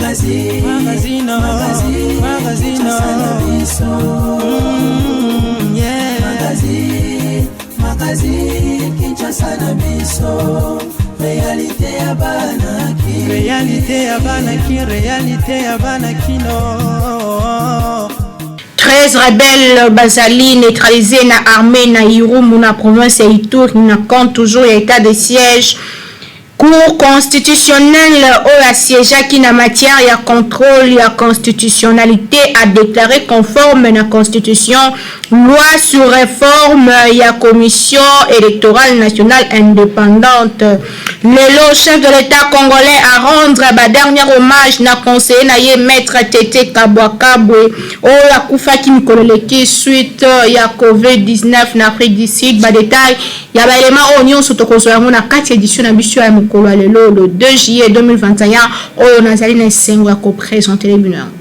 Magazine, magazine, magazine, magazine, yeah. Magazine, magazine, Kinshasa na biso. Réalité ya bana ki. Réalité ya bana ki, réalité ya bana kino. 13 rebelles bazali neutralisés na armée na Irumu na province ya Ituri na camp toujours ya état de siège. Cour constitutionnelle oyo asiégeaki na matière ya contrôle ya constitutionnalité a déclaré conforme na constitution loi sur réforme ya Commission électorale nationale indépendante. Lelo, chef de l'État congolais a rendre ba dernier hommage na conseiller na ye, maître Tete Kabwakabwe, oyo akufaki mikolo eleki suite ya COVID-19 na Afrique du Sud. Badétail ya baélément oyo nyonso tokozwa yango na kati édition na biso ya mokolo ya lelo, le 2 juillet 2021, oyo nazali na esengo ya koprésenter bino yango.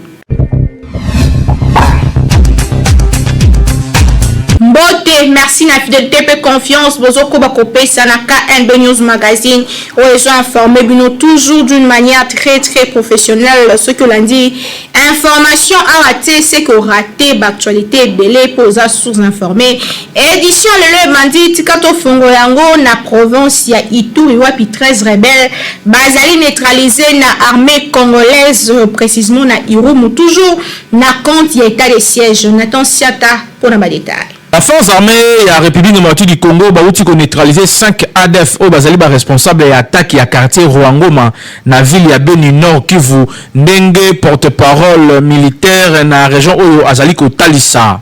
Mbote, merci na fidélité mpe confiance bozokoba kopesa na KNB News Magazine, oyo ezo informe bino toujours d'une manière très très professionnelle. Soki olandi information awa te, c'est que oraté baactualité ebele mpo oza sous informé. Édition lelo ebandi, tika tofongola yango na province ya Ituri, wapi 13 rebelles bazali neutralisé na armée congolaise, précisément na Irumu, toujours na compte ya état de siège. Nathan Siata mpona badétail. La force armée ya République démocratique du Congo bauti koneutraliser 5 ADF oyo bazali baresponsable ya attaque ya quartier Rwangoma na ville ya Beni, Nord Kivu, ndenge porte-parole militaire na région oyo azali kotalisa.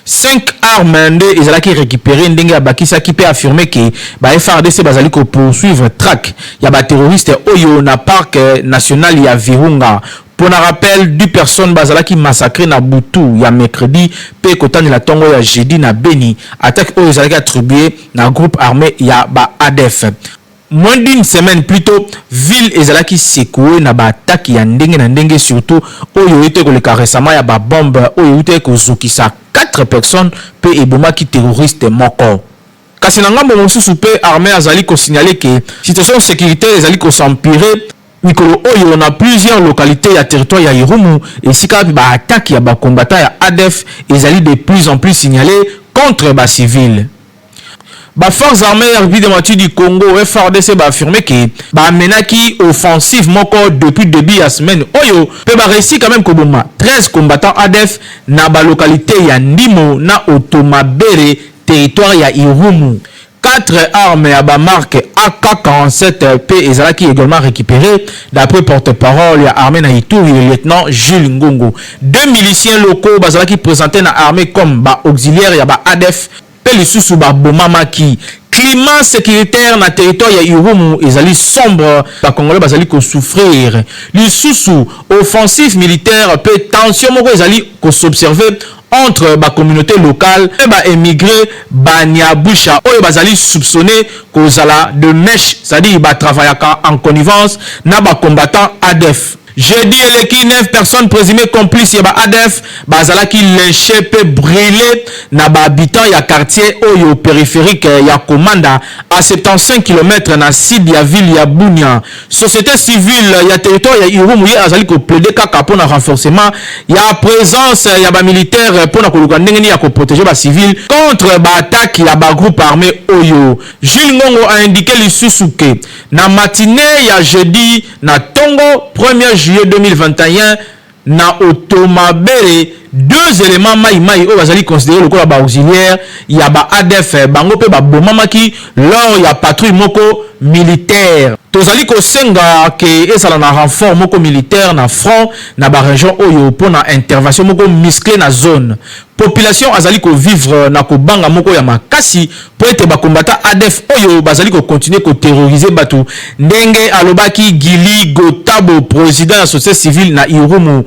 5 armes nde ezalaki récupéré, ndenge abakisaki mpe affirmé ke ba FARDC bazali kopoursuivre traque ya baterroriste oyo na parc national ya Virunga. Pour un rappel, 10 personnes bazalaki massacrées na butu ya mercredi pe kotandela ntongo ya jeudi na Beni, attaque oyo ezalaki attribué na groupe armé ya ba ADF. Moins d'une semaine plus tôt, ville ezalaki secoué na baattaque ya ndenge na ndenge, surtout oyo ete koleka récemment ya babombe oyo euti kozokisa 4 personnes mpe ebomaki terroriste moko. Kasi na ngambo mosusu mpe, armée azali kosignaler ke situation sécuritaire ezali kos'empirer mikolo oyo na plusieurs localités ya territoire ya Irumu, esika baattaque ya bacombattant ya ADF ezali de plus en plus signalé contre bacivile. Baforces armées ya République démocratique du Congo, FARDC, baaffirme ke bamenaki offensive moko depuis début ya semaine oyo mpe baréussi quand même koboma 13 combattants ADF na balocalité ya Ndimo na Otomabere, territoire ya Irumu. Quatre armes ya bamarque AK-47 mpe ezalaki également récupéré, d'après porte-parole ya armée na Ituri, le lieutenant Jules Ngongo. Deux miliciens locaux bazalaki présentés na armée comme baauxiliaire ya ba ADF mpe lisusu babomamaki. Climat sécuritaire na territoire ya Irumu ezali sombre, bacongolais bazali kosouffrir. Lisusu, offensive militaire mpe tension moko ezali kos'observer entre bacommunauté locale mpe baémigré Banyabusha oyo bazali soupçonné kozala de mèche, c'est-à-dire batravaillaka en connivence na bacombattant ADF. Jeudi eleki, 9 personnes présumées complices ya ba ADF bazalaki lynché mpe brûlé na bahabitant ya quartier oyo périphérique ya Komanda, à 75 km na sud ya ville ya Bunia. Société civile ya territoire ya Irumu ye azali koplaider kaka mpona renforcement ya présence ya bamilitaire mpona koluka ndenge nini ya koprotéger bacivile contre baattaque ya bagroupe armé oyo. Jules Ngongo a indiqué lisusu ke na matinée ya jeudi na ntongo 1er juillet 2021, na Otomabere, deux éléments mai-mai oyo bazali considéré lokola baauxiliaire ya ba ADF, bango mpe babomamaki lors ya patrouille moko militaire. Tozali kosenga ke ezala na renfort moko militaire na front na barégion oyo mpona intervention moko musclé na zone. Population azali kovivre na kobanga moko ya makasi mpo ete bacombattant ADF oyo bazali kocontinuer koterroriser bato, ndenge alobaki Gili Gotabo, président ya société civile na Irumu.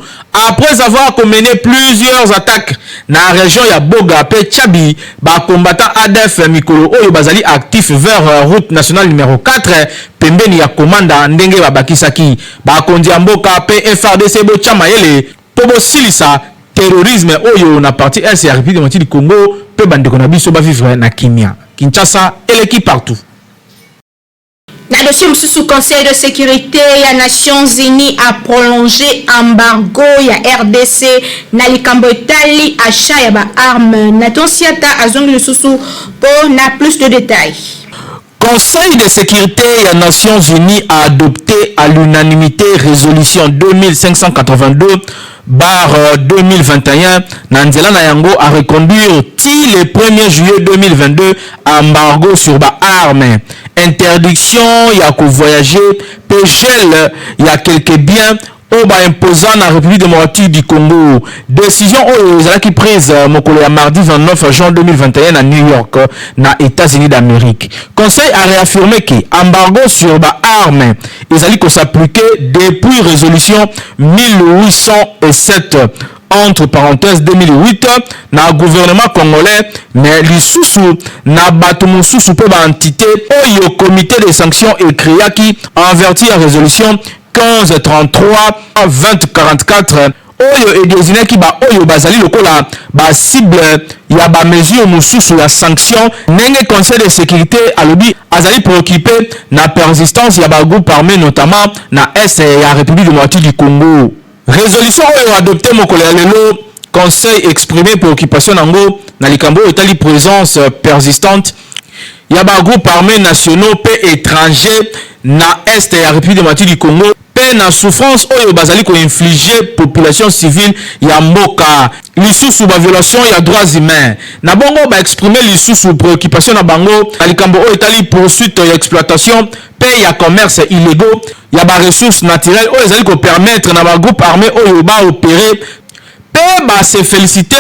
Après avoir mené plusieurs attaques na région ya Boga mpe Tchabi, bacombattant ADF mikolo oyo bazali actif vers route nationale numéro 4 pembeni ya Komanda, ndenge babakisaki. Bakonzi ya mboka mpe FARDC, botya mayele mpo bosilisa terrorisme oyo na partie est ya République démocratique du Congo mpe bandeko na biso bavivre na kimia. Kinshasa eleki partout. Na dossier mosusu, Conseil de sécurité ya Nations Unies a prolongé embargo ya RDC na likambo etali achat ya baarmes. Nathan Siata azongi lisusu mpo na plus de détails. Conseil de sécurité des Nations Unies a adopté à l'unanimité résolution 2582/2021 na nzela na yango a reconduire ti le 1er juillet 2022 embargo sur ba armes, interdiction ya kovoyager pe gel ya quelques biens oyo baimposa na République démocratique du Congo. Décision oyo ezalaki prise mokolo ya mardi 29 juin 2021 na New York, na États-Unis d'Amérique. Conseil a réaffirmé que embargo sur baarmes ezali kos'appliquer depuis résolution 1807 entre parenthèses 2008 na gouvernement congolais, mais lisusu na bato mosusu mpe baentité oyo comité de sanctions ecréaki en vertu ya résolution 1533 2044 oyo edésignaki baoyo bazali lokola bacible ya bamesure mosusu ya sanction. Ndenge Conseil de sécurité alobi, azali préoccupé na persistance ya bagroupe armé, notamment na est ya République démocratique du Congo. Résolution oyo adopté mokolo ya lelo, Conseil exprimé préoccupation nango na likambo oyo etali présence persistante ya bagroupe armé nationaux mpe étrangers na est ya République démocratique du Congo, mpe na souffrance oyo bazali koinfliger population civile ya mboka, lisusu baviolation ya droits humains. Na bongo baexprime lisusu préoccupation na bango na likambo oyo etali poursuite ya exploitation mpe ya commerce illégaux ya baressources naturelles oyo ezali kopermettre na bagroupe armé oyo baopérer, mpe base félicité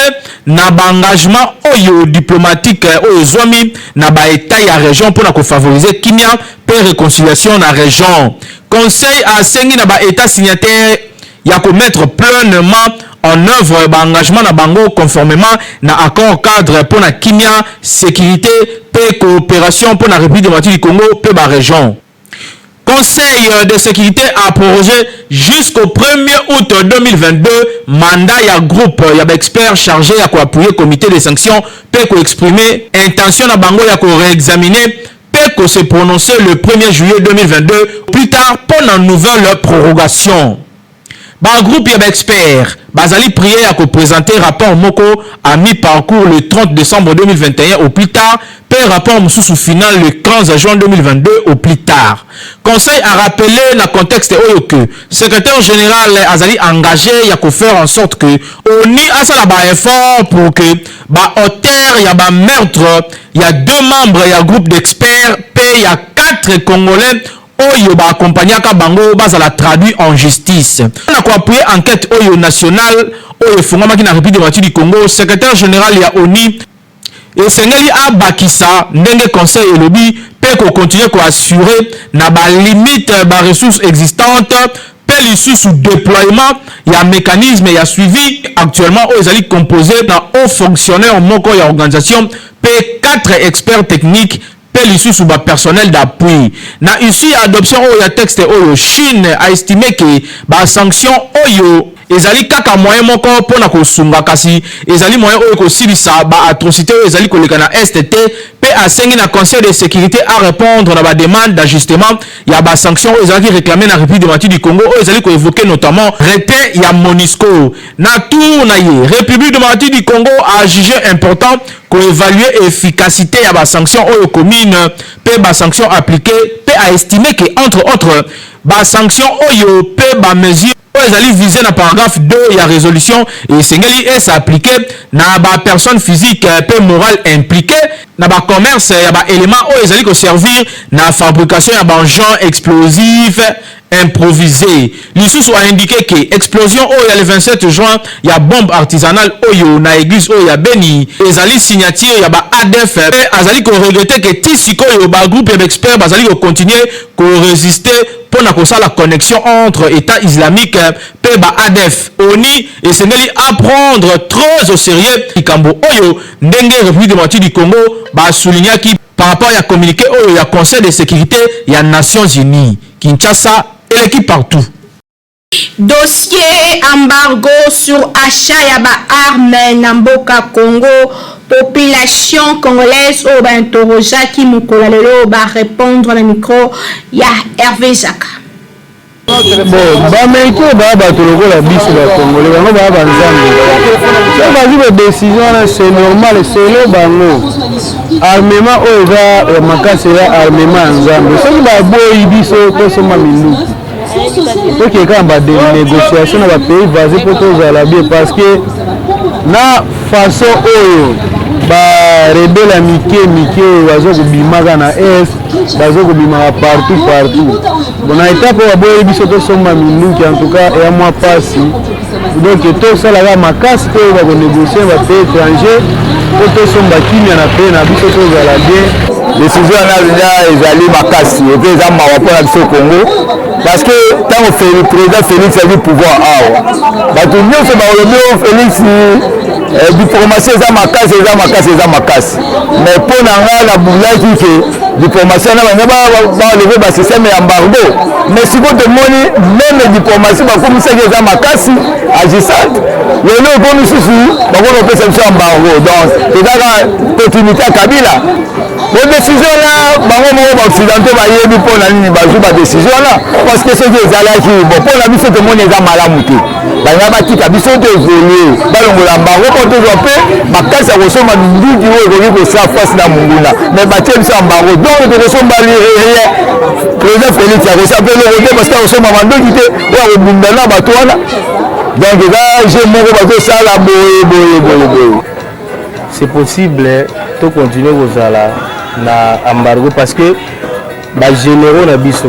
na baengagement oyo diplomatique oyo ezwami na baétat ya région mpona kofavoriser kimia mpe réconciliation na région. Conseil asengi na baétat signataire ya komettre pleinement en œuvre baengagement na bango conformément na accord cadre mpona kimia, sécurité mpe coopération mpona République démocratique du Congo mpe barégion. Conseil de sécurité a prorogé jusqu'au 1er août 2022 mandat ya groupe ya baexpert chargé ya koappuyer comité de sanctions mpe koexprimer intention na bango ya koréexaminer mpe kose prononcer le 1er juillet 2022 plus tard mpo na nouvelle prorogation. Bagroupe ya baexpert bazali prié ya koprésenter rapport moko à mi-parcours le 30 décembre 2021 au plus tard, mpe rapport mosusu final le 15 juin 2022 au plus tard. Conseil a rappelé na contexte oyo que secrétaire général azali engagé ya kofaire en sorte que ONU asala baeffort pour que baauteur ya bameurtre ya deux membres ya groupe d'experts mpe ya quatre Congolais oyo baakompagnaka bango bazala traduit en justice. Na koappuyer enquête oyo nationale oyo efungwamaki na République démocratique du Congo, secrétaire général ya ONU esengeli abakisa, ndenge conseil elobi, mpe kocontinuer koassurer na balimite baressources existantes mpe lisusu déploiement ya mécanisme ya suivi actuellement oyo ezali composé na haut fonctionnaire moko ya organisation mpe quatre experts techniques mpe lisusu bapersonnel d'appui. Na issue ya adoption oyo ya texte oyo, Chine a estimé ke basanction oyo ezali kaka moyen moko mpona kosunga, kasi ezali moyen oyo kosilisa baatrocité oyo ezali koleka na est te, mpe asengi na Conseil de sécurité à répondre na bademande d'ajustement ya basanction oyo ezalaki réclamé na République démocratique du Congo, oyo ezali koévoke notamment retrait ya MONUSCO. Na tour na ye, République démocratique du Congo a jugé important koévaluer efficacité ya basanction oyo commune mpe basanction appliqué, mpe a estimé ke entre autres basanction oyo mpe bamesure oyo ezali visé na paragraphe 2 ya résolution esengeli es'appliquer na bapersone physique mpe morale impliqué na bacommerce ya baélément oyo ezali koservir na fabrication ya baengin explosif improvisé. Lisusu a indiqué ke explosion oyo ya le 27 juin ya bombe artisanale oyo na église oyo ya Beni ezali signature ya ba ADF, mpe azali koregretter ke ti sikoyo bagroupe ya baexpert bazali kocontinuer korésister mpona kosala connexion entre État islamique mpe ba ADF. ONU esengeli aprendre très au sérieux likambo oyo, ndenge République démocratique du Congo basoulignaki par rapport ya communiqué oyo ya Conseil de sécurité ya Nations unies. Kinshasa eleki partout. Dossier embargo sur achat ya baarme na mboka Congo. Population congolaise oyo ba interrogeaki mokolo ya lelo ba repondre na micro ya Herve Zaka. Bon, baaméricain baya bato lokola biso bacongolais, bango baya banzambe. So bazwi badécision wana, c'est normal selo bango. Armement oyo eza ya makasi eza armement ya Nzambe. Soki baboyi biso tosomba minduki, tokee kaka banégociation na bapays voisin mpo tozala bien, parce que na façon oyo barebelles ya mike mike oyo baza kobimaka na Est, baza kobimaka partout partout. Bon, na étape oyo baboyi biso tosomba minduki, en tout cas eya mwa mpasi. Donc tosalaka makasi toyeba konégocie bapays étranger mpo tosomba kimia na pays na biso, tozala bien. Décision wana eza, ezali makasi et puis eza mawa mpona biso Congo, parce que ntango président Félix azwi pouvoir awa, bato nyonso balobi o Félix, diplomatie eza makasi, eza makasi, eza makasi. Mais mpo na ngai, nabulaki ke diplomatie wana bango balever basystème ya embargo. Mais sikoyo tomoni même diplomatie bakomisaki eza makasi agissante, lelo ekomi susu bakoki kopesa biso embargo. Donc ezaka continuité ya Kabila. Badécision wana, bango moko baoccidentaux bayebi mpo na nini bazwi badécision wana, parce que soki ezalaki bon mpo na biso, tomoni eza malamu te. Balinga batika biso to évolue, balongola embargo mpo tozwa mpe makasi ya kosomba minduki oyo ekoki kosala face na monguna. Mais batie biso embargo, donc tokosomba rien. Président Félix akosala mpe eloko te, parce que akosomba mandoki te oyo akobunda na bato wana. Donc eza jeu moko bazosala boye boye boye boye. C'est possible tocontinue kozala na embargo, parce que bagénéraux na biso,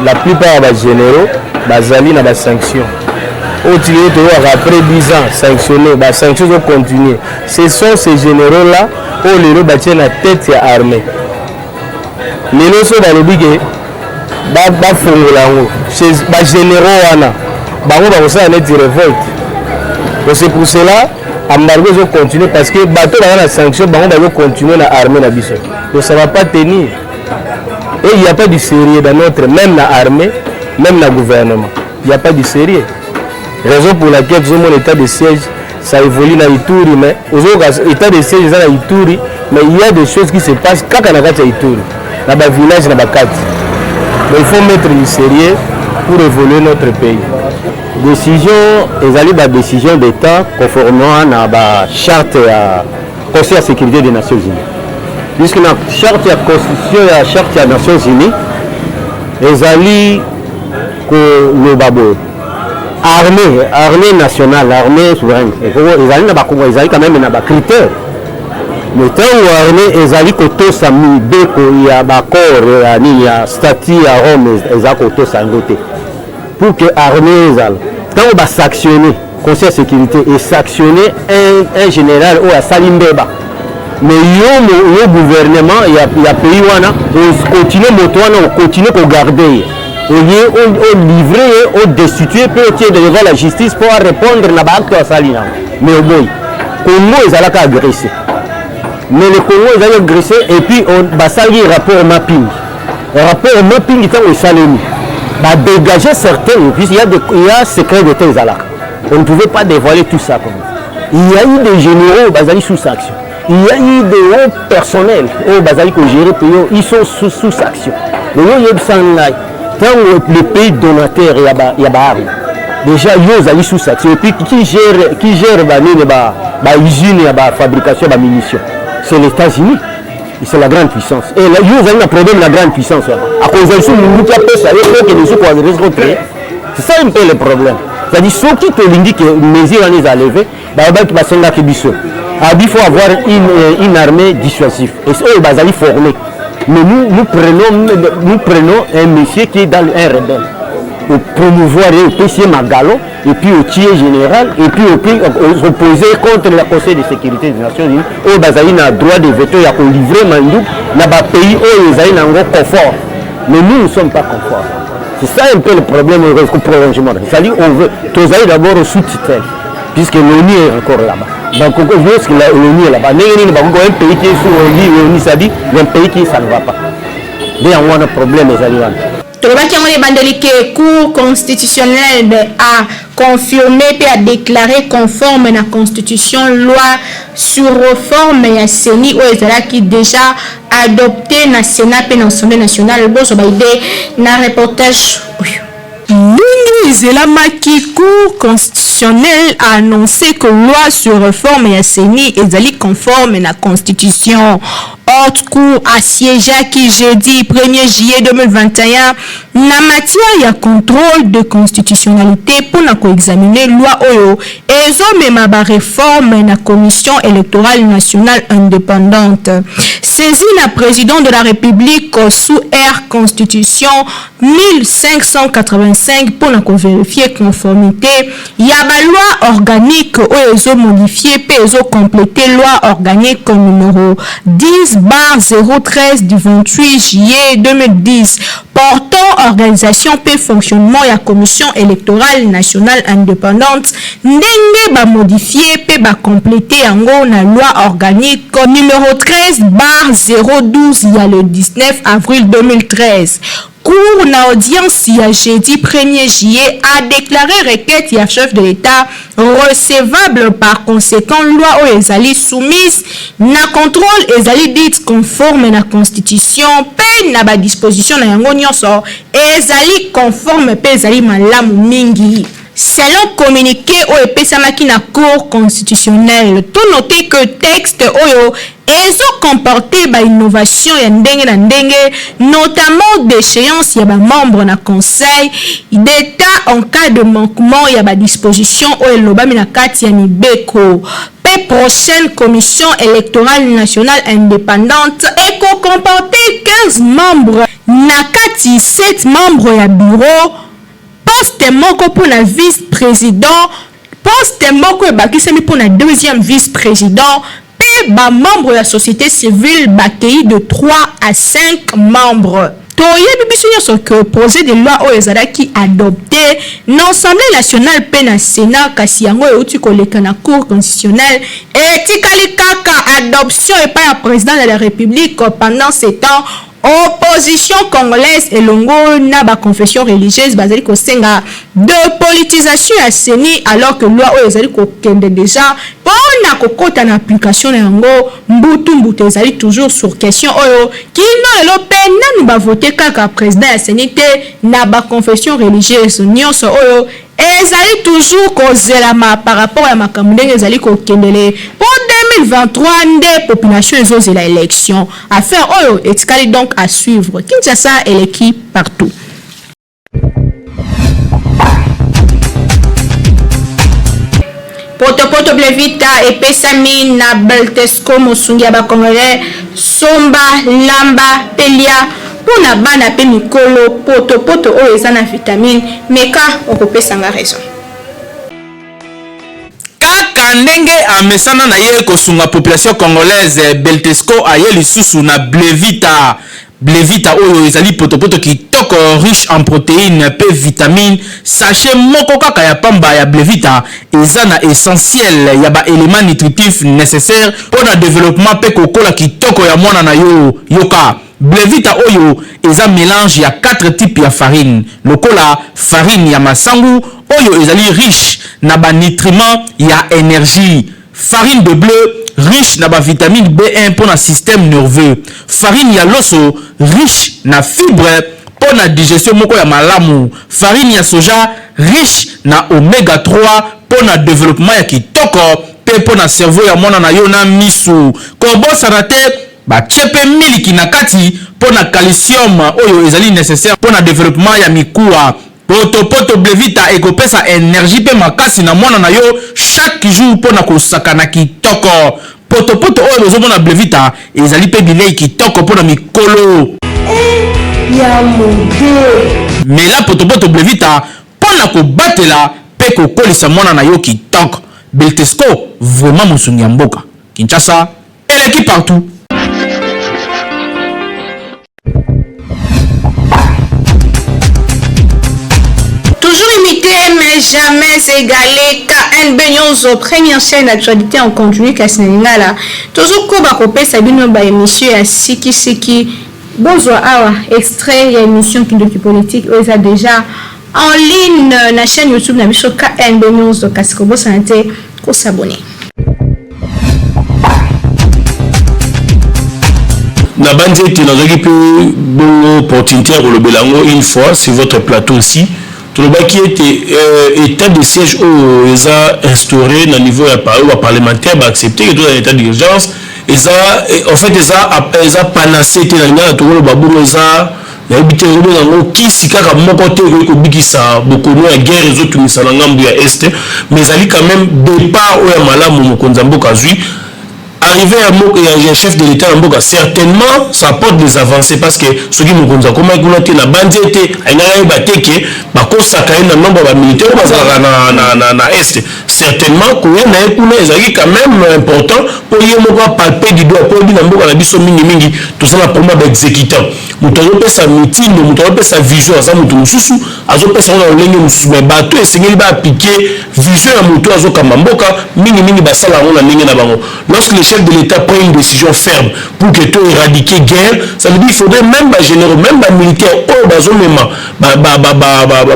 la plupart ya bagénéraux bazali na basanction oyo ti lelo toyokaka après 10 ans sanctionné, basanction ezocontinue. Ce sont ces généraux là oyo lelo batie na tête ya armée. Lelo so balobi ke bafongola yango, bagénéraux wana bango bakosala neti révolte. Donc c'est pour cela embargo ezocontinue, parce que bato baza na sanction, bango bazocontinue na armée na biso. Donc ça va pas tenir et il n'y a pas du sérieux dans notre, même na armée, même na gouvernement, il n'y a pas du sérieux. Raison pour laquelle tozomona état de siège, ça évolue na Ituri, mais ozoyoka état de siège eza na Ituri, mais il y a des choses qui se passent kaka na kati ya Ituri, na bavillage, na bakati. Donc il faut mettre du sérieux pour évoluer notre pays. Décision ezali badécision d'état conformément na bacharte ya Conseil ya sécurité des Nations unies, puisque na charte ya constitution ya charte ya Nations unies ezali koloba boye: armée nationale, armée souveraine ezali na bakongo, ezali quand même na bacritère. Mais ntango armée ezali kotosa mibeko ya baaccord ya nini, ya statut ya Rome, eza kotosa yango te. Pour que armée ezala, ntango basanctionne, Conseil ya sécurité esanctionne un général oyo asali mbeba, mais yo, yo gouvernement ya pays wana, okontinue moto wana, okontinue kogarde ye, oye olivre ye, odestitue mpe otie devant la justice mpo arépondre na baacte asali nango, mais oboyi. Congo ezalaka agressé, mais le Congo ezalaki agressé et puis basalaki rapport mapping. Rapport mapping, ntango esalemi, badégage certains, puis il y a secret d'état ezalaka, on ne pouvait pas dévoiler tout ça. Comme il y a eu des généraux bazali sous sanction, il y a eu des hauts personnels oyo bazali kogérer pays, ils sont sous sanction. Mais yo oyebisa ngai, ntango le pays donateur ya baarme, déjà yo ozali sous sanction, et puis qui gère banini, bausine ya bafabrication ya bamunition, c'est les États-Unis, c'est la grande puissance. Et là, yo ozali na problème na grande puissance wana, akozwa lisusu munduki apesa yo po okende lisusu koagresser contre. C'est ça un peu le problème. C'est-à-dire, soki tolingi ke mesure wana eza levé, balobaki, basengaki biso abi, faut avoir une armée dissuasive et oyo bazali formé. Mais nous, nous prenons un monsieur qui est dans un rebelle, au promouvoir ye, opesi ye magalon, et puis otie général, et puis opposé contre le Conseil de sécurité des Nations unies oyo bazali na droit de veto ya kolivre manduki na bapays oyo ezali na yango confort. Mais nous ne sommes pas confort. C'est ça un peu le problème au prolongement. C'est-à-dire, on veut tozali d'abord sous tutelle, puisque l'ONU est encore là-bas. Donc lorsque l'ONU est là-bas, ndenge nini bakoki un pays qui est sous l'ONU, c'est-à-dire un pays qui, ça ne va pas, nde yango wana problème ezali wana. Tolobaki yango na ebandeli ke Cour constitutionnelle a confirme mpe a déclaré conforme na constitution loi sur réforme ya CENI oyo ezalaki déjà adopté na Sénat mpe na Assemblée nationale. Bozwa ba idée na reportage oyo. Ndenge ezelamaki, Cour constitutionnelle a annoncé que loi sur réforme ya CENI ezali conforme na constitution. Haute Cour asiégeaki jeudi 1er juillet 2021 na matière ya contrôle de constitutionnalité mpona koexamine loi oyo ezomema baréforme na Commission électorale nationale indépendante. Saisi na président de la République sous R Constitution 1585 mpona kovérifier conformité ya baloi organique oyo ezomodifie mpe ezocompléter loi organique numéro 10/013 du 28 juillet 2010 portant organisation mpe fonctionnement ya Commission électorale nationale indépendante, ndenge bamodifie mpe bacompléter yango na loi organique numéro 13/012 ya le 19 avril 2013. Cour na audience ya jeudi 1er juillet a déclaré requête ya chef de l'État recevable. Par conséquent, loi oyo ezali soumise na contrôle ezali dite conforme na constitution mpe na badisposition na yango nyonso ezali conforme mpe ezali malamu mingi, selon communiqué oyo epesamaki na Cour constitutionnelle. Tonote que texte oyo ezokomporte bainnovation ya ndenge na ndenge, notamment déchéance ya bamembre na Conseil d'État en cas de manquement ya badisposition oyo elobami na kati ya mibeko. Mpe prochaine Commission électorale nationale indépendante ekokomporte 15 membres, na kati 7 membres ya bureau, poste moko mpona vice-président, poste moko ebakisami mpona deuxième vice-président, mpe bamembre ya société civile bakei de 3 à 5 membres. Toyebi biso nyonso ke projet de loi oyo ezalaki adopté na Assemblée nationale mpe na Sénat, kasi yango euti koleka na Cour constitutionnelle, etikali kaka adoption epai ya président de la République. Pendant ce temps, opposition congolaise elongo na baconfession religieuse bazali kosenga dépolitisation ya CENI, alors que loi oyo ezali kokende déjà mpona kokɔta na application na yango. Mbutu mbutu ezali toujours sur question oyo kino lelo mpe nanu bavote kaka président ya CENI te na baconfession religieuse nyonso oyo ezali toujours kozelama par rapport ya makambo ndenge ezali kokendele mpo 2023 nde population ezozela élection. Affaire oyo etikali donc à suivre. Kinshasa eleki partout. Potopoto Blevita epesami na Beltesco, mosungi ya bacongolais. Somba, lamba mpe lia mpona bana mpe mikolo. Potopoto oyo eza na vitamine, meka, okopesanga raison. Kaka ndenge amesana na ye kosunga population congolaise, Beltesco aye lisusu na Blevita. Blevita oyo ezali potopoto kitoko, riche en protéines mpe vitamine. Sachet moko kaka ya pamba ya Blevita eza na essentiel ya baélément nutritif nécessaire mpo na développement mpe kokola kitoko ya mwana na yo. Yoka, Blevita oyo eza mélange ya 4 types ya farine, lokola farine ya masangu oyo ezali riche na banutriment ya énergie, farine de blé riche na bavitamine B1 mpo na système nerveux, farine ya loso riche na fibre mpo na digestion moko ya malamu, farine ya soja riche na oméga 3 mpo na développement ya kitoko mpe mpo na cerveau ya mwana na yo na misu. Kobosana te, batie mpe miliki na kati mpo na calcium oyo ezali nécessaire mpo na développement ya mikuwa. Potopoto Blevita ekopesa énergie mpe makasi na mwana na yo chaque jour mpo na kosakana kitoko. Potopoto oyo bozomona, Blevita, ezali mpe bilei kitoko mpo na mikolo. Ya mode. Mela potopoto Blevita mpo na kobatela mpe kokolisa mwana na yo kitoko. Beltesco, vraiment mosungi ya mboka. Kinshasa eleki partout. Toujours imité mais jamais égalé. KNB News, première chaîne d'actualité en continu kasi na lingala. Tozokoba kopesa bino ba émission ya sikisiki. Bozwa awa extrait ya émission Kindoki Politique oyo eza déjà en ligne na chaîne YouTube na biso KNB News, kasi kobosana te ko s'abonner. Nabanzi ete nazwaki mpe bongo opportunité ya kolobela yango une fois sur votre plateau aussi. Tolobaki ete euh, état de siège oyo eza instauré na niveau ya oyo baparlementaire baaccepte ke toza na état d'urgence, eza en fait eza panacée te. Na lingala tokoloba bongo, eza, nayebi te, okobenga yango kisi kaka moko te ekoki kobikisa bokono ya guerre ezotungisa na ngambu ya Est, mais ezali quand même départ oyo ya malamu mokonzi ya mboka azwi. Arrivée ya chef de l'État na mboka, certainement ça apporte des avancées, parce que soki mokonzi akomaki kuna te, na bandi ete alingaki ayeba te ke bakosaka ye na nombre ya bamilitaire oyo bazalaka na Est. Certainement koya na ye kuna ezalaki quand même important mpo ye moko apalpe du doigt, po yebi na mboka na biso mingimingi toza na problème ya baexécutant. Moto azopesa mitindo, moto azopesa vision aza moto mosusu, azopesa ngo na lolenge mosusu, mais bato esengeli baappliquer vision ya moto azokamba mboka, mingimingi basala yango na ndenge na bango. Lorsque le chef de l'État prend une décision ferme pour que to éradiquer guerre, ça veut dire il faudrait même bagénéraux, même bamilitaire oyo bazomema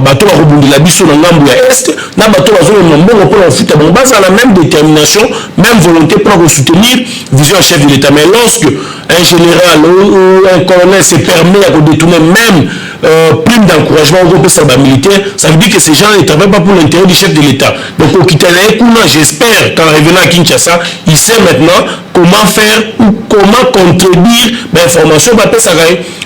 bato bakobundela biso na ngambu ya Est, na bato bazomema mbongo mpona kofuta bango, bazala même détermination, même volonté mpona kosoutenir vision ya chef de l'État. Mais lorsque un général ou un colonel se permet à détourner même prime d'encouragement au ba militaire, ça veut dire que ces gens ne travaillent pas pour l'intérêt du chef de l'État. Donc au kuna, j'espère qu'en revenant à Kinshasa, il sait maintenant comment faire ou comment contredire l'information,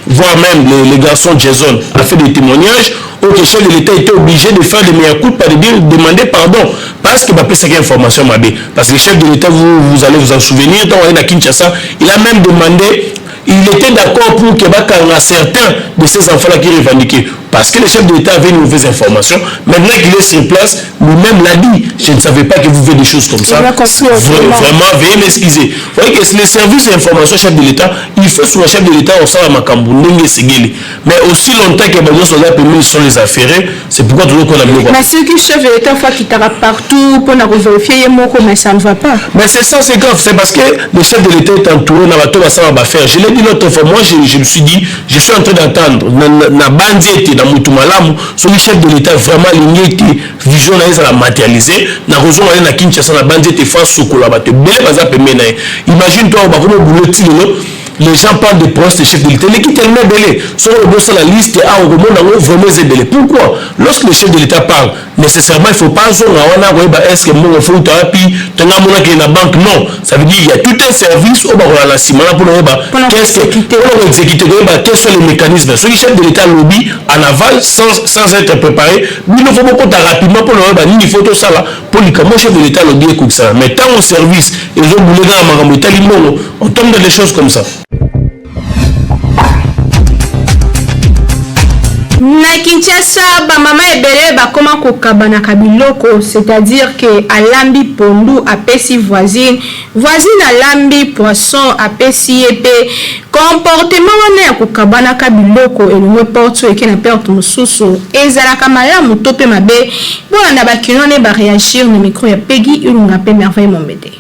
voire même les garçons. Jason a fait des témoignages où le chef de l'État était obligé de faire des mea culpa, de dire, demander pardon, parce que bapesaki information mabe. Parce que le chef de l'État, vous, vous allez vous en souvenir, quand on est à Kinshasa, il a même demandé, il était d'accord pour que bakanga certains de ces enfants-là qui revendiquaient. Parce que le chef de l'État avait une mauvaise information. Maintenant qu'il est sur place, lui-même l'a dit. Je ne savais pas que vous faites des choses comme ça. Vraiment, veuillez m'excuser. Vous voyez que les services d'information chef de l'État, il faut sur le chef de l'État, on sort à makambo, ndenge esengeli. Mais aussi longtemps que les soldats permis sont les affairés, c'est pourquoi toujours qu'on a mis. Mais ce qui chef de l'État faut qu'il partout pour vérifier, mais ça ne va pas. Mais c'est ça, c'est grave. C'est parce que le chef de l'État est entouré dans la tour, ça va faire. Je l'ai dit l'autre fois, moi je me suis dit, je suis en train d'entendre, na bandi ete na mutu malamu, soki chef de l'État vraiment alingi ete vision na ye ezala matérialisé na kozonga ye na Kinshasa, na bandi ete fa sokola bato ebele baza pembeni na ye. Imagine toi, bakomi obule ti lelo, les gens parlent de poste de chef de l'État, eleki tellement ebele. Soki obosala liste awa, okomona yango vraiment eza ebele. Pourquoi? Lorsque le chef de l'État parle, nécessairement il faut pas azonga wana koyeba est ce que mbongo fo uta wapi, ntonga amonaki na banque. Non, ça veut dire il y a tout un service oyo bakola na nsima na mpona koyeba qu'est-ce que mpona koexécuter, koyeba quels sont les mécanismes. Soki chef de l'État alobi en aval sans être préparé, bino fo bokota rapidement mpona koyeba nini fo tosala mpo likambo chef de l'État alobi ekokisana. Mais ntango service ezobule kaka makambo etali mbongo, on tombe dans des choses comme ça. Na Kinshasa, bamama ebele bakoma kokabanaka biloko, c'est-à-dire ke alambi pondu, apesi voisine, voisine alambi poisson, apesi ye mpe. Comportement wana ya kokabanaka biloko elongwe porte oyo eke na porte mosusu, ezalaka malamu to mpe mabe? Bolanda bakino ne baréagir na micro ya Pegi Ilunga mpe Merveille Mombede.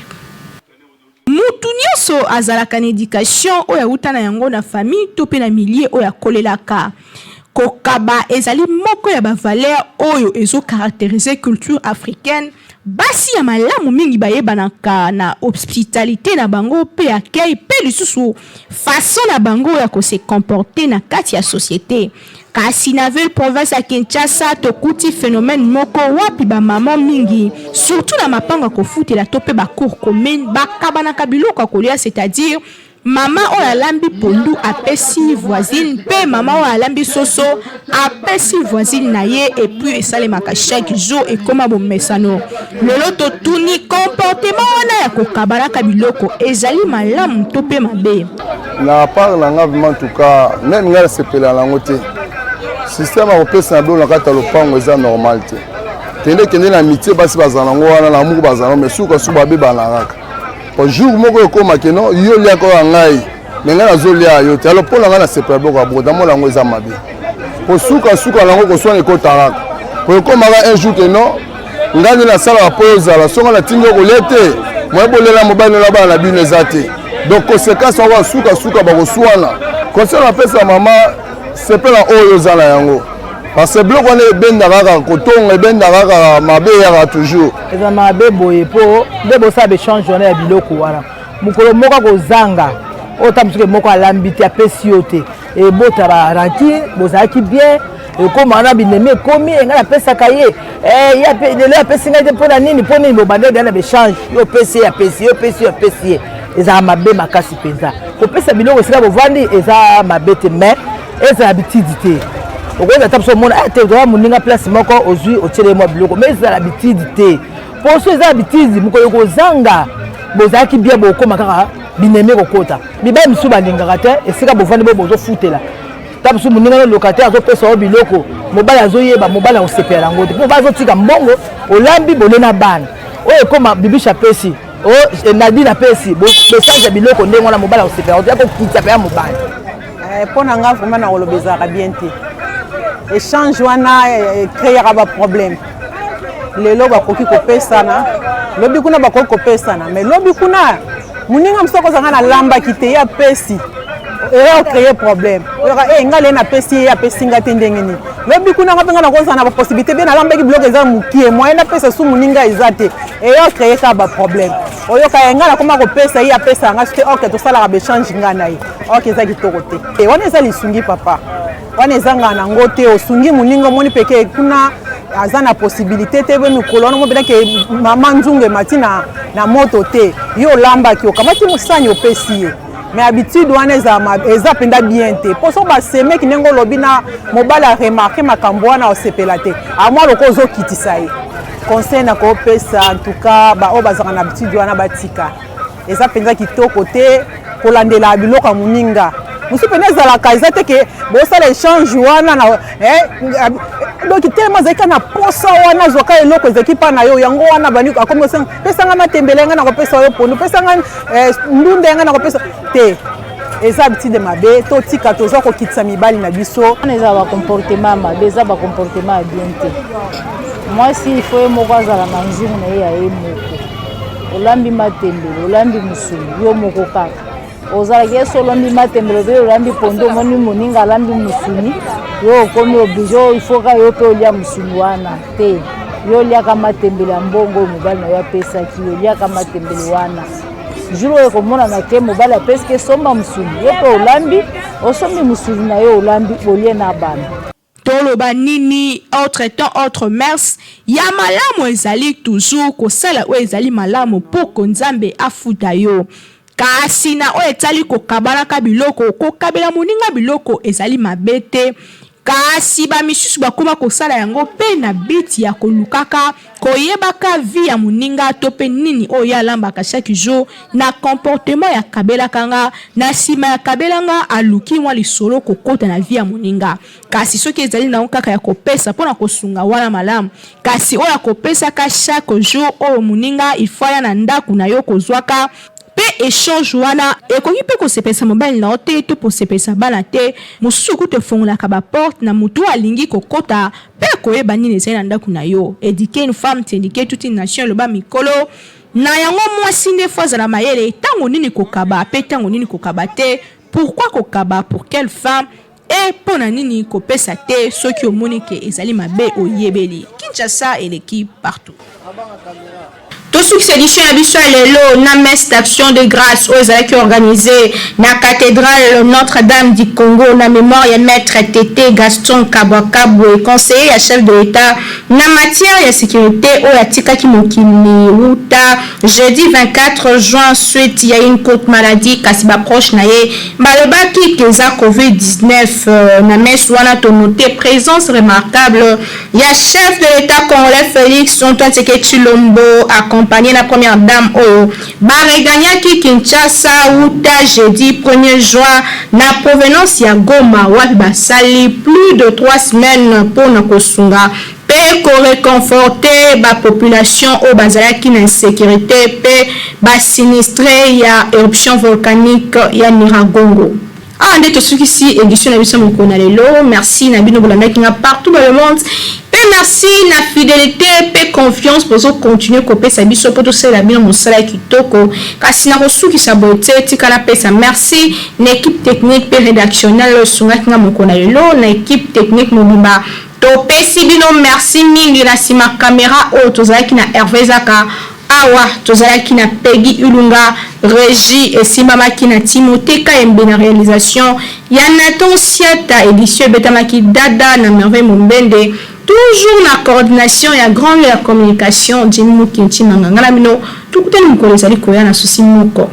Mutu nyonso azalaka na éducation oyo awuta na yango na famille to mpe na milieu oyo akolelaka. Kokaba ezali moko ya bavaleur oyo ezocaractérise culture africaine. Basi ya malamu mingi bayebanaka na hospitalité na bango mpe accueil, mpe lisusu façon na bango ya kose comporter na kati ya société. Kasi na ville province ya Kinshasa, tokuti phénomène moko wapi bamama mingi, surtout na mapango ya kofutela to mpe bacour commune, bakabanaka biloko ya kolia, c'est-à-dire mama oyo alambi pondu apesi voisine, mpe mama oyo alambi soso apesi voisine na ye. Et puis esalemaka chaque jour, ekóma bomesano. Lelo totuni: comportement wana ya kokabanaka biloko ezali malamu to mpe mabe? Na part na nga, vraiment, en tout cas, même ngai nasepela nango te. Système ya kopesa na biloko na kati ya lopango eza normal te. Kende kende na mitie, basi bazala nango wana na moko bazala, mais suka su babebana kaka po jour moko ekóma keno yo oliaka oyo ya ngai, mais ngai nazolia yo te. Alors mpo na ngai, nasepela biloko ya bongo, namona yango eza mabe, po sukasuka nango koswana ekota kaka, po ekómaka un jour keno ngai nde nasalaka mpo ozala songo natindi yo kolia te, moye bolela mobali nola bana na bino eza te. Donc conséquence yango ya sukasuka bakoswana. Conseil napesa mama: sepela oyo oza na yango. Parce que biloko wana ebenda kaka kotonga, ebenda kaka mabe, eyaka toujours. Eza mabe boye mpo nde bosala baechange wana ya biloko wana. Mokolo moko akozanga oyo, ta mosuku moko alambi te, apesi yo te, ebota barancune. Bozalaki bien, ekóma wana binemi ekomi. Ngai napesaka ye, lelo apesi ngai te, mpo na nini? Mpo nini bobanda eda na baechange? Yo opesi ye, apesi yo, opesi yo, apesi ye. Ezala mabe makasi mpenza kopesa biloko esika bovandi. Eza mabe te, mais ezala bitidi te. Okoyeza ata biso omona te, ozala moninga place moko, ozwi, otiele ye mwa biloko, mais ezala bitidi te. Mpo so eza bitidi, mokolo kozanga, bozalaki bien, bokóma kaka binemi, kokota. Mibali misusu balingaka te esika bovandi bo bozofutela. Ta mosusu moninga no locataire azopesa yo biloko, mobali azoyeba, mobali akosepela yango te, mpo bazotika mbongo olambi bole na bana. Oyo ekóma Bibisha apesi, o Nadine apesi, besage ya biloko ndenge wana, mobali akosepela yango te, akokitisa mpe ya mobali. Mpo na nga vraiment, na koloba ezalaka bien te. Échange wana ecréaka baproblème. Lelo bakoki kopesana, lobi kuna bakoki kopesana, mais lobi kuna moninga mosusu akozanga nalambaki te, ye apesi, eya ocréer problème. Oyoka e ngai leye napesi ye, apesi nga te, ndenge nini? Lobi kuna nga mpe nga nakozala na bapossibilité mpe nalambaki biloko eza mokie, moyen napesa su moninga eza te, eya ocréer kaka baproblème. Oyoka ye ngai nakoma kopesa ye, apesa nga te. Ok, tosalaka baéchange ngai na ye. Ok, eza kitoko te. Wana eza lisungi, papa, wana ezanga nango te. Osungi moninga, omoni peke kuna aza na possibilité te, be mikolo wana mobelaki mama nzungu emati na moto te, yo olambaki, okamati mosani, opesi ye. Mais habitude wana eza mpenza bien te, mpo so basemeki ndenge olobi na mobali aremarquer makambo wana, osepela te, amwa loko ozokitisa ye. Conseil na kopesa en tout cas, baoyo bazalaka na habitude wana batika. Eza mpenza kitoko te kolandela biloko ya moninga mosusu. Mpenza ezalaka eza te ke bosala échange wana na donc telema azalaki kaka na posa wana, azwaka eloko ezalaki mpa na yo. Yango wana bandi akomi kosenga: pesanga matembele, ngai nakopesa yo pondu, pesanga ndunda, ya ngai nakopesa te. Eza habitude mabe, totika. Toza kokitisa mibali na biso. Wana eza bacomportement mabe, eza bacomportement ya bien te. Mwasi ifo ye moko azala na nzungu na ye ya ye moko. Olambi matembele, olambi mosuni, yo moko kaka ozalaki ye. So olambi matembele obe olambi pondo, omoni moninga alambi mosuni, yo okomi obligé, il faut ka yo mpe olia mosuni wana te. Yo oliaka matembele ya mbongo oyo mobali na yo apesaki yo. Oliaka matembele wana. Jour oyo ekomonana ke mobali apesi ke somba mosuni, yo mpe olambi, osombi mosuni na yo, olambi, olie na bana. Toloba nini? Autre temps, autre mœurs. Ya malamu ezali toujours kosala oyo ezali malamu mpo ko Nzambe afuta yo. Kasi na oyo etali kokabalaka biloko, kokabela moninga biloko ezali mabe te, kasi bamisusu bakóma kosala yango mpe na but ya kolukaka koyebaka vie ya moninga to mpe nini oyo ye alambaka chaque jour. Na comportement ya kabelaka nga, na nsima ya kabela nga, aluki mwa lisolo kokota na vie ya moninga. Kasi soki ezali nango kaka ya kopesa mpona kosunga, wana malamu. Kasi oyo akopesaka chaque jour, oyo moninga il faut aya na ndako na yo kozwaka mpe échange wana, ekoki mpe kosepelisa mobali na yo te to kosepelisa bana te. Mosusu kutu efongolaka baporte na motu oyo alingi kokota mpe koyeba nini ezali na ndako na yo. Éduquer une femme, c'est éduquer toute une nation, eloba mikolo. Na yango mwasi nde faut azala mayele: ntango nini kokaba mpe ntango nini kokaba te, pourquoi kokaba, pour quelle femme e mpo na nini kopesa te. Soki omoni ke ezali mabe, oyebeli. Kinshasa eleki partout. Tosukisa édition ya biso ya lelo na messe d'action de grâce oyo ezalaki organisé na cathédrale Notre-Dame du Congo na mémoire ya maître Tete Gaston Kabwakabwe, conseiller ya chef de l'État na matière ya sécurité, oyo atikaki mokili wuta jeudi 24 juin suite ya une courte maladie. Kasi baproche na ye balobaki ke eza COVID-19. Na messe wana, tonote présence remarquable ya chef de l'État congolais Félix Antoine Tshisekedi Tshilombo, accompagné na première dame, oyo baregagnaki Kinshasa wuta jeudi 1er juin na provenance ya Goma, wapi basali plus de 3 semaines mpona kosunga mpe koreconforter bapopulation oyo bazalaki na insécurité mpe basinistrés ya éruption volcanique ya Nyiragongo. Awa nde tosukisi édition na biso mokolo na lelo. Merci na bino bolandaki nga partout dans le monde, mpe merci na fidélité mpe confiance bozocontinue kopesa biso mpo tosalela bino mosala ya kitoko. Kasi na kosukisa boye te, tika napesa merci na équipe technique mpe rédactionnelle oyo esungaki nga mokolo na lelo, na équipe technique mobimba. Topesi bino merci mingi na sima camera oyo tozalaki na Herve Zaka, awa tozalaki na Peggy Ilunga, regie esimbamaki na Timothee Kayembe na realisation ya Nathan Siata, edition ebetamaki Dada na Merveille Mombende, toujours na coordination ya grand ya communication Jimmy Mukinti Manganga na bino. Tokutani mokolo ezali koya na souci moko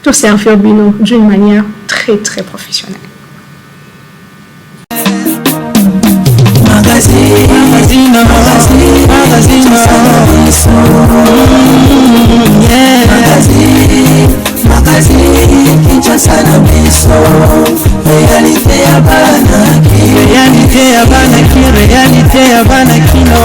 to servir bino d'une manière très très professionnelle. Réalité ya bana ki, réalité ya bana kino.